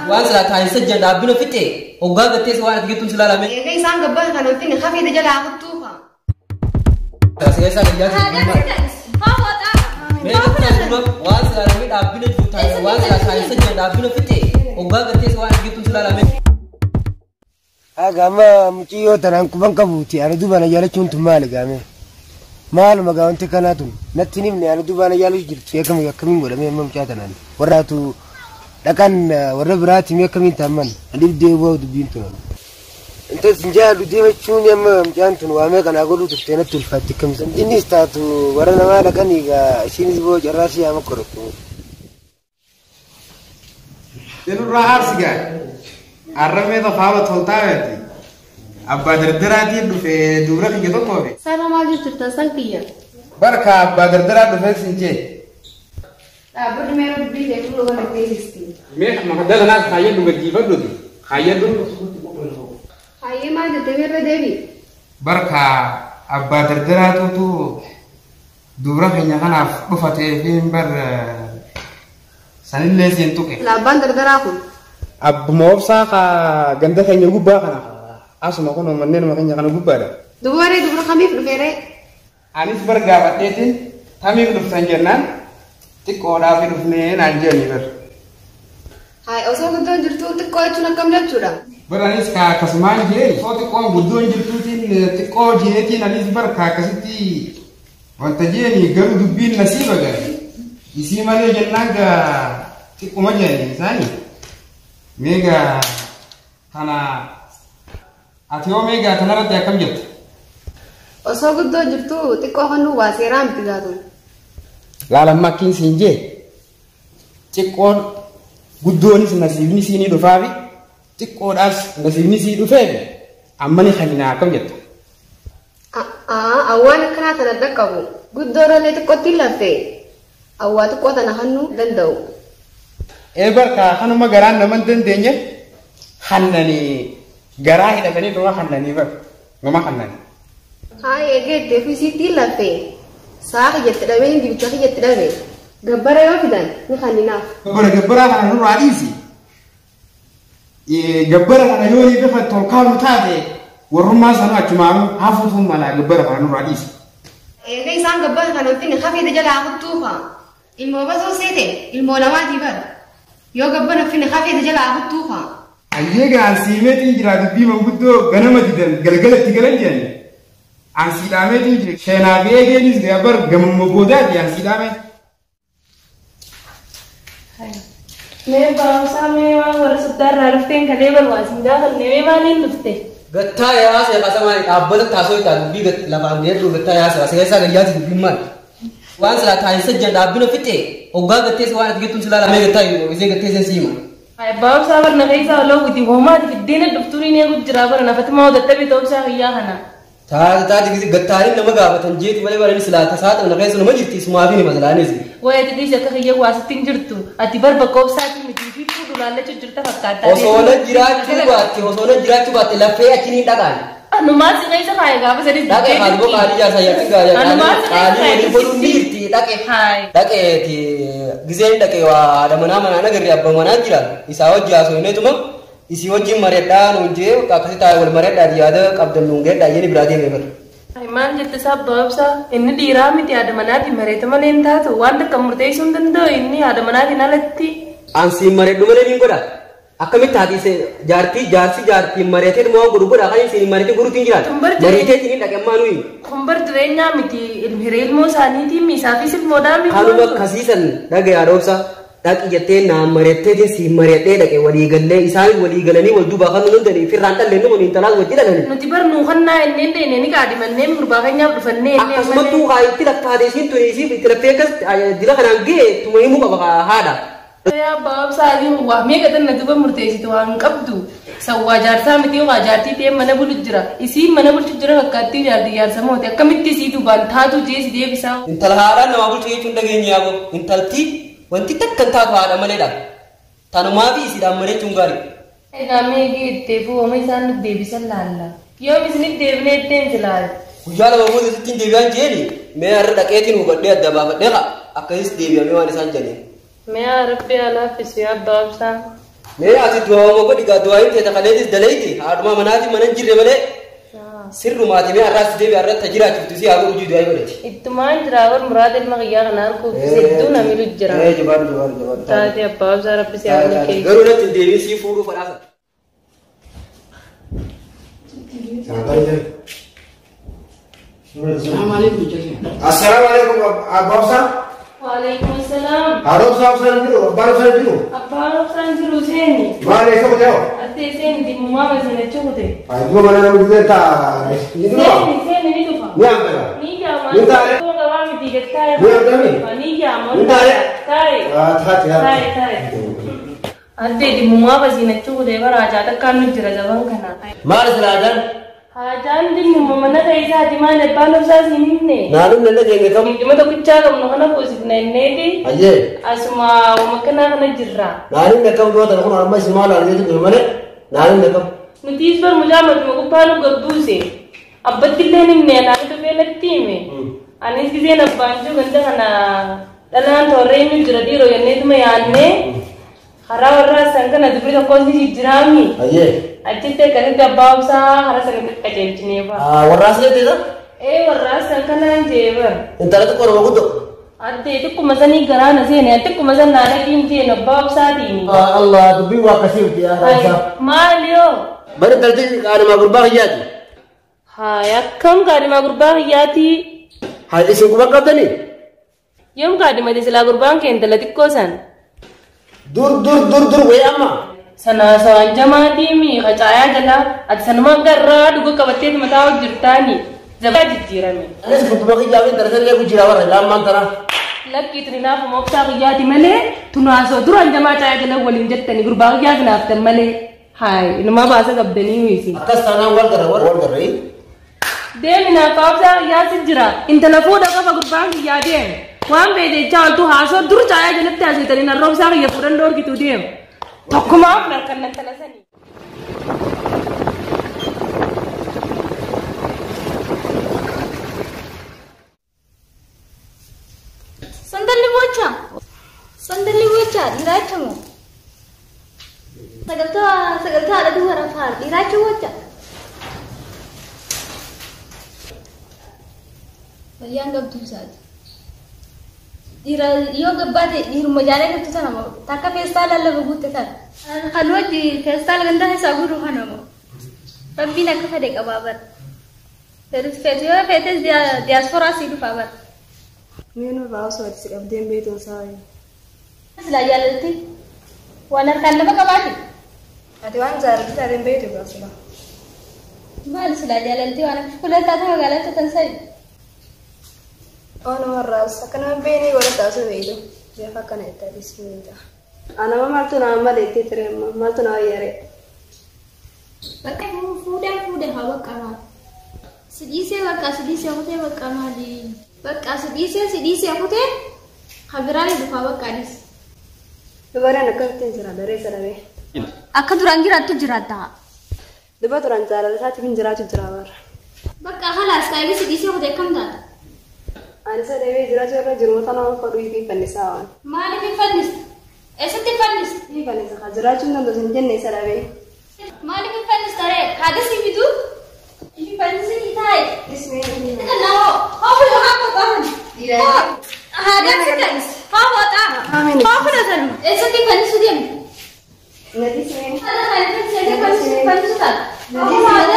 Waan silaa taasisa jiran dhaabbina fixee hoggaa gattees waan ati gettuun silaa lame. Egaa isaan gabbaa kan finne hafeete jalaa kuttuu fa. Taasisa gayyaa waan silaa namni dhaabbina jiru taasisa waan silaa taasisa jiran dhaabbina fixee hoggaa gattees waan ati gettuun silaa lame. Aga mucayyoo tanaan quban qabuuti ani duubaan jaalachuun tun maali gaame? Maaluma gaa wanti kanaa tun natti hin himne ani duubaan jaalachuu jirtu akkamiin godhamee amma mucaa tanaan warraatu dhaqan warra biraati mee akkamiin taamman ani dhibdee bu'aa dubbiin tun. Intas hin jaallu deemachuun amma mucaan tun waamee kanaa godhuu turtee natti ulfaatti akkamiin innis taatu warra namaa dhaqanii gaa isiinis boo carraa si yaama korottu. Nurraa aarsi gaa arramee tafaaba toltaa beekti. Abbaa dardaraatiin dhufee dubra kiyya tokkoofi. Sana maal jirtu san kiyya? Barka abbaa dardaraa dhufee sin jee. Dhaabbata meera dubbii kee fuula kana teessisti. Mee makaddaa kanaas kaayyadhu gaggeeffadhuuti. Kaayyadhu. Kaayyee maal jettee meerra deebi? Barka abbaa dardaraatuutu dubra keenya kanaaf dhufatee fi bar sanillee siin tuqe. Abbaan dardaraa kun. Abbuma obsaa ganda keenya gubbaa kana. Asuma kun manneen keenya kana gubbaadha. Dubaree dubra kamiif dhufeeree? Anis bar gaafadheetiin tamiif dhuftan jennaan xiqqoodhaaf dhufnee naan jedhani bar. Hayi osoo guddoon jirtuu xiqqoo jechuun akkam jechuudha? Bar anis ka akkasumaan jee osoo xiqqoon guddoon jirtuutiin xiqqoo jeetiin anis bar ka akkasitti wanta jeeni garuu dubbiin nasiiba gari. Isii malee jennaan gaa xiqquma jedhani isaanii. Meegaa kana ati yoo meegaa kanarratti akkam jettu? Osoo guddoo jirtu xiqqoo kan waa seeraa miti gaatu. Laalamma akkiin siin jee xiqqoon guddoonis nasiibni siinii dhufaafi xiqqoodhaas nasiibni sii dhufeefi amma ni kaninaa akkam jettu? Awwaan akkanaa tana dhaqqabu guddoo irrallee xiqqootti hin laffee awwaa xiqqoo tana hannuu danda'u. Ee barka kanuma garaan nama hin dandeenye hannanii garaa hidhatanii numa hannanii bar numa hannanii. Haa eegee fi siitti laffee saa kiyyatti dhabee dibicha kiyyatti dhabee gabbara yoo fidan ni hanninaaf. Gabbara gabbaraa kana nurraa dhiisi. Gabbara kana yoo ni bifa tolkaanu taate warrummaa sana achumaanu hafuutuun mala gabbara kana nurraa dhiisi. Eegee isaan gabbara kana finne hafeete jalaa kuttuu fa. Ilmoo basoo seete ilmoo namaatii bara. Yoo gabbara finne hafeete jalaa kuttuu fa. Ayyee ansiimeetiin jira dubbii manguddoo ganama didan galgalatti galan jedhani. Ansiidhaameetiin jira sheenaa fi eegeenis gabar gamamma boodaati ansiidhaame. Mee barumsaa mee waan warra soddaarraa dhufteen kalee barbaas hin gaafanne mee maaliin dhufte? Gattaa yaasa qasamaa dhaabbata taasoo itti dubbii lafaan geeddu gattaa yaasa as keessaa gayyaati dubbiin maali? Waan silaa taasisa jiran dhaabbina fixee hoggaa gattees waan ati gettuun silaa lamee gattaa isee gattees siima. Abbaa barna keessa oloo guti homaati fiddeena dhuftuun inni eegu jira bara nafati maa dadhabe ta'uu kiyyaa kana. Taata gattaariin nama gaafatan jeeti malee barani silaa tasaa ta'u na keessa nama jirti isumaa fi nima silaanis. Waa'ee xixiis akka kiyya waasitti hin jirtu ati bar bakka obsaatii miti fi fuudhu laallachuu jirta fakkaata. Osoo na jiraachuu baatte osoo na jiraachuu baatte laffee achi ni dhaqaan. Anumaa si keessa kaayee gaafa sadis. Dhaqee haaluma qaalii jaarsaa jaartiin gaarii qaalii waliin godhuun ni jirti dhaqee. Dhaqeeti giseen dhaqee waa haadha manaa manaa nagarri abbaa manaa jira isaa wajji haasofneetuma isii wajjin mareedhaa nuun jee akkasii taa'ee wal mareedhaa yaada qabdan nuun geedhaa jeen biraa deemee bara. Maal jette isaa abbaa obsaa inni dhiiraa miti haadha manaatiin mareeta malee hin taatu waan takka murteessuu hin danda'u inni haadha manaatiin alatti. Ansiin mareedhu malee niin godha. Akkamitti haati jaartii jaarsi jaartiin mareetee waan godhu godha kan isiin mareetee godhuutiin jiraatu. Mareetee hin dhaqemmaa nuyi. Kun bar jireenyaa miti hiree ilmoo isaaniitiin isaafis ilmoodhaa miti. Kanuma akkasiisan dhagee haadha obsaa dhaqi jettee naan mareetteetiin siin mareedhee dhaqe walii gallee isaan walii galanii wal duubaa kan nu danda'anii firraan dhalleen nama intalaas wajji dhalanii. Nuti bar nuu kannaa inneen deemnee ni qaadhimannee gurbaa keenyaaf dhufannee. Akkasumattuu haa itti lakkaate isiin tuni isiif itti laftee akkas dila kanaan ga'e tuma himuu qaba haadha. Yaa abbaa obsaa waa meeqa tanna duba murteessitu waan qabdu sawwaa jaarsaa miti waa jaartii ta'e mana bulu jira isiin mana bulchu jira fakkaattii jaartii jaarsa moote akkamitti isii duubaan taatu jee si deebisaa. Intala haadhaan namaa bulchu jechuun dhageenya yaaboo intalti wanti takka hin taatu haadha maleedha. Tanumaa fi isiidhaan malee jechuun gaarii. Egaa meeqii ittee fuuma isaan nuti deebisan laalla. Yoom isinitti deebinee itteen silaale. Guyyaa lama booda sitti hin deebi'an jeeni mee har'a dhaqeetiin hubadhee adda baafadhee qa akkasis deebi'amee waan isaan jedheen. Mee rabbi alaafis yaa abbaa obsaa. Mee ati du'aawuma godhi gaa du'aayin teeta kaleetis daleeyti haadhuma manaatiin mana hin jirre malee sirrumaati mee har'aas deebi har'atti jiraachiftu si haa godhu du'aayi godhati. Ittumaan jira war muraada ilma kiyyaa kana arguuf hedduu namilu jira. Ee jabaadhu jabaadhu jabaadhu. Taatee abbaa obsaa rabbi si haa milkeessu. Garuu natti hin deebiin sii fuudhuu fadhaasa. Assalamu alaikum Abbaa Obsaa. Waalaikum salaam. Haadha Obsaa Obsaan jiru abbaan Obsaan jiru. Abbaan obsaan jiru seeni. Maal eessa kutee hoo? Attee seeni dhimmumaa masinachuu kute. Duuba mana nama dhufee taa ni dhufa. Seeni seeni ni dhufa. Ni hambata. Ni jaama. Ni taa'e. Koo gabaa miti gattaa. Ni hambami. Ni jaama. Ni taa'e. Taa'e. Taate Taa'e taate. taa'e. Addee dhimmumaa masinachuu kutee bara haajaa takkaan nu jira gaban kana. Maal silaadaan? Haajaan dhimmuma mana keessaati maal abbaan obsaa siin himne. Naannoo nan dhageenye kam? Dhimma tokkichaa qabnu kana fuusifna inneeti. Ayyee. Asuma makanaa kana jirra. Naannoo kam du'a tan kun amma isin maal argee jiru malee naannoo kam? Nutis bar mucaa matuma gubbaa nu gabbuuse. Abbatti illee himne anaaf dhufee natti hime. Anis giseen abbaan jiru ganda kana dhalaan toorree inni jira dhiiroo jenneetuma yaannee karaa warraa san kana dubri tokkos ni jijjiiraami. Ayyee. Achitti akkasitti abbaa obsaa karaa sana qajeelchinee ba'a. Warraas jettee Ee warraa san kanaan jee bara. Intala xiqqoo nama guddoo. Addee xiqquma sanii garaa na seene xiqquma san naa dhaqiin jeen abbaa obsaatiin. Allah dubbii waa akkasii miti yaa Obsaa. Maal yoo? Bari intalti qaadhimaa gurbaa kiyyaati. Haay akkam qaadhimaa gurbaa kiyyaati. Haa isin quban qabdanii? Yoom qaadhimate silaa gurbaan kee intala xiqqoo san? Dur dur dur dur wayii amma. Sana sawaan jamaatiimi qacaayaa jala ati sanumaan garraa dhuga qabattee mataa hojjirtaani zabaa jijjiirame. Anis gurbaa kiyyaa fi intala sana eegu jira warra lammaan tana. Lakkii tuni naaf obsaa kiyyaati malee tunaasoo duraan jamaa caayaa jala waliin jettani gurbaa kiyyaa sinaaftan malee. Haay inumaa baasa qabdanii wiisi. Akkas taanaan wal garra wal garra. Deemi naaf obsaa kiyyaasi jira intala fuudha qofa gurbaan kiyyaa deemu. Waan beekte oltu haasoo dur caayaa jalatti haasitanii narra obsaa kiyya fuudhan dhoorkitu deemu. Tokkumaaf narkan intala sanii. Sandalli bochaa. Sandalli bochaa dhiiraacha moo? Sagaltaa sagaltaa haadha dubara faar dhiiraacha bochaa. Wayyaan qabdu isaati. Dhiira yoo gabbaate dhiiruma jaalee qabdu sana moo takka feestaala lallaba guutte sana. Kan hojii feestaala gandaa isaa guutuu kana moo? Rabbiin akka fedhe qabaa bara. Feetu yoo feetes diyaasporaa sii dhufaa bara. Meen irraa osoo ati si qabdeen beektuun isaa wayi. Silaa jaalalti waan harkaan nama qabaati. Ati waan jaalalti taateen beektu egaa silaa. Maal silaa jaalalti waan akka fuula taate magaalaa tan sa'i. Oonuma irraa osoo akka nama beeknee godhata osoo beektu. Jeefa akkana itti adeemsisu ni ta'a. Anama maaltu nama malee itti ture amma maaltu nama yaree. Bakka fuudhee fuudhee haa bakka maali. Si dhiisee bakka si dhiisee kutee bakka maali. Bakka si dhiisee si dhiisee kutee habiraan dhufaa bakka adis. Dubaraan akkamitti jira daree sadabee. Akka duraan jiraattu jiraatta. Duba duraan jaalala isaatiif hin jiraatu jira bara. Bakka halaas taa'ee si dhiisee kutee akkam taata? Ani sadabee jiraachuu irra jiru nama fadhuu fi fannisaa waan. Maaliif fannista? Eessatti fannista? Ni fannisa haa jiraachuun danda'u hin jenne sadabee. Maaliif fannista ree? Haadha si bituu? Fannisni taa'e. Noo, haa fuudhu haa qophaa'an. Haadha si fannisa. Haa fooxaa. Haa fudhatan. Eessatti fannisu deemu? Nadismee. Haadha kan fannisu fannisu taata. Haa haadha.